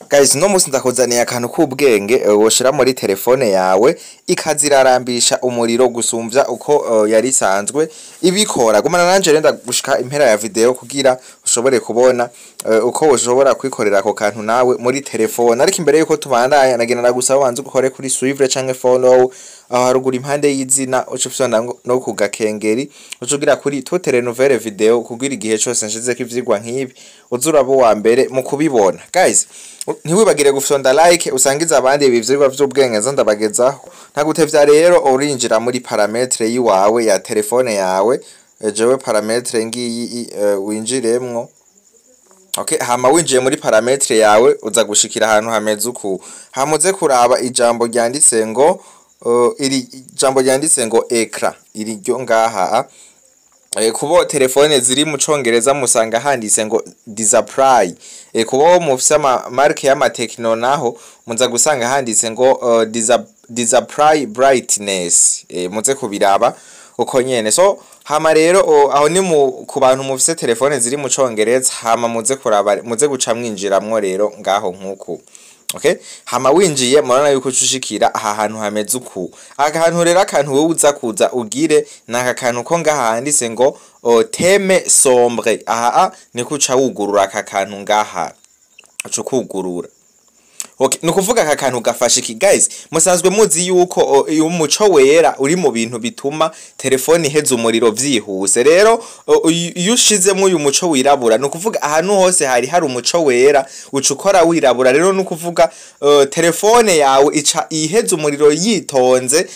Guys, no musi ndakuzaniye akantu k'ubwenge woshira muri telefone yawe ikazirarambisha umuriro gusumvya uko yari isanzwe ibikora. Gumana nanje renda gushika impera ya video kugira ushobore kubona uko ushobora kwikorera ako kantu nawe muri telefone. Ariko imbere yuko tubandanya, nagenda ndagusaba wanze ukore kuri suivre canke follow aho haruguru impande y'izina, uca ufyonda no ku gakengeri, uca ugira kuri toutes les nouvelles vidéos kugira igihe cose nshizeko ivyigwa nk'ibi uze uraba uwa mbere mu kubibona. Guys, ntiwibagire gufyonda like, usangize abandi ibi vyigwa vy'ubwenge nza ndabagezaho. Ntagutevya rero, urinjira muri paramètres yiwawe ya telefone yawe. Jewe paramètres ngiyi, winjiremwo. Okay, hama winjiye muri paramètres yawe uza gushikira ahantu hameze uku. Hama uze kuraba ijambo ryanditse ngo iri jambo ryanditse ngo écran, iri ryo ngaha. Kubo telefone ziri mu Congereza musanga handitse ngo display. Kubo mufise ama marque y'ama Tecno naho muza gusanga handitse ngo display brightness. Muze kubiraba uko nyene. So hama rero aho ni mu ku bantu mufise telefone ziri mu Congereza. Hama muze kuraba, muze guca mwinjiramwo rero ngaho nkuku. Okay, hama winjiye murabona yuko ucushikira aha hantu hameze uku. Aka hantu rero, akantu wewe uza kuza ugire naka kantu ko ngaha handitse ngo thème sombre. Aha niko uca wugurura aka kantu ngaha, uca ukugurura. Okay, nukuvuga aka kantu gafasha iki? Guys, musanzwe muzi yuko umuco wera uri mu bintu bituma telefone iheza umuriro vyihuse. Rero iyo ushizemo uyu muco wirabura, nukuvuga ahantu hose hari umuco wera uca ukora wirabura. Rero nukuvuga telefone yawe ica iheza umuriro yitonze,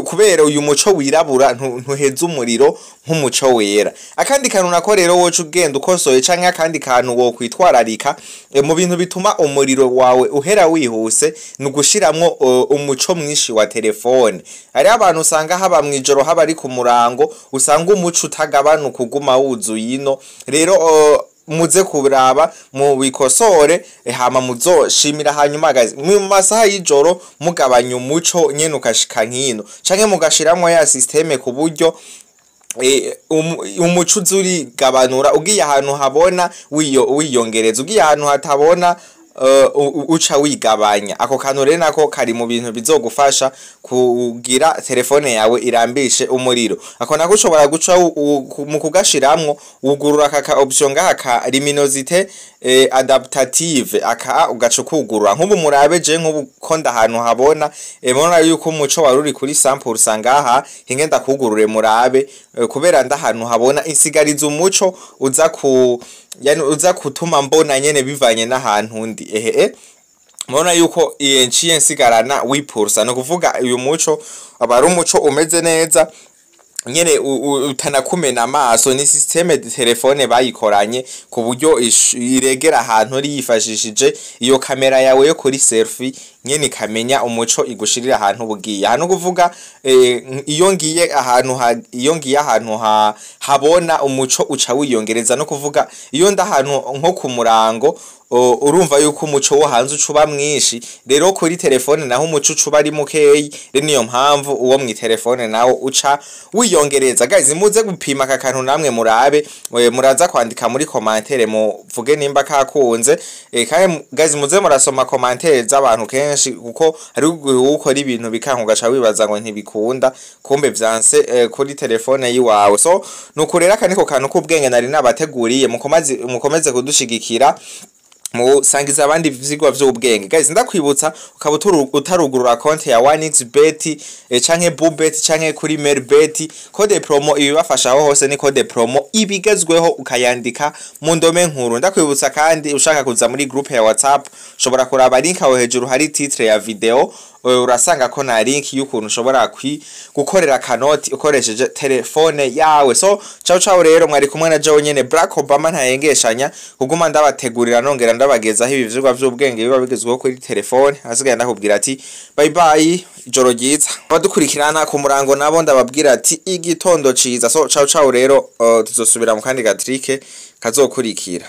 kubera uyu muco wirabura ntuheza umuriro nk'umuco wera. Akandi kantu nako rero woca ugenda ukosoye canke akandi kantu wokwitwararika mu bintu bituma umuriro wawe uhera wihuse ni ugushiramwo umuco mwinshi wa telefone. Hariho abantu usanga haba mw'ijoro, haba ari ku murango, usanga umuco utagabanuka, uguma wuzuye ino. Rero muze kuraba mubikosore, hama muzoshimira hanyuma. Guys, mu masaha y'ijoro mugabanya umuco nyene ukashika nkino canke mugashiramwo ya système ku buryo umuco uza urigabanura: ugiye ahantu habona wiyongereza, ugiye ahantu hatabona uca wigabanya. Ako kantu rero nako kari mu bintu bizogufasha kugira telefone yawe irambishe umuriro. Ako nako ushobora guca mu kugashiramwo wugurura aka option ngaha ka luminosité adaptative, aka ugaca ukugurura. Nk'ubu murabe, je nk'ubu ko ndahantu habona, murabona yuko umuco wari uri kuri 100% ngaha. Hinge ndakugurure murabe, kubera ndahantu habona insigariza umuco uza ku yani uza kutuma mbona nyene bivanye n'ahantu ndi. Ehe, murabona yuko nciye nsigarana 8%. No kuvuga uyu muco aba ari umuco umeze neza nyene utanakumena amaso. Ni système de telefone bayikoranye ku buryo iregera ahantu uri yifashishije iyo kamera yawe yo kuri selfie nyene, ikamenya umuco igushirira ahantu bugiye. Ahantu kuvuga iyo ngiye ahantu habona umuco uca wiyongereza. No kuvuga iyo ndahantu nko ku murango, urumva yuko umuco wo hanze uca uba mwinshi. Rero kuri telefone naho umuco uca uba ari mukeyi. Rero niyo mpamvu uwo mw'itelefone nawo uca wiyongereza. Guys, muze gupima aka kantu namwe murabe, muraza kwandika muri commentaire muvuge nimba kakunze. Kandi guys, muze murasoma commentaire z'abantu kenshi, kuko hari ukora ibintu bikanka ugaca wibaza ngo ntibikunda, kumbe vyanse kuri telefone yiwawe. So nuko rero aka niko kantu k'ubwenge nari nabateguriye. Mukomeze kudushigikira, musangiza abandi ivyigwa vy'ubwenge. Guys, ndakwibutsa, ukaba utarugurura konti ya 1xbet canke Bubet canke kuri Melbet, code promo ibibafasha aho hose ni code promo ibigezweho, ukayandika mu ndome nkuru. Ndakwibutsa kandi, ushaka kuza muri groupe ya WhatsApp ushobora kuraba link aho hejuru hari titre ya video, urasanga ko na link y'ukuntu ushobora gukorera kanoti ukoresheje telefone yawe. So ciao ciao. Rero mwari kumwe na Joe nyene Black Obama, ntayengeshanya kuguma ndabategurira nongera ndabagezaho ibi vyigwa vy'ubwenge biba bigezweho kuri telefone. Hasigaye ndakubwira ati bye bye, ijoro ryiza. Abadukurikirana ku murango nabo ndababwira ati igitondo ciza. So ciao ciao. Rero tuzosubira mu kandi ga trick kazokurikira.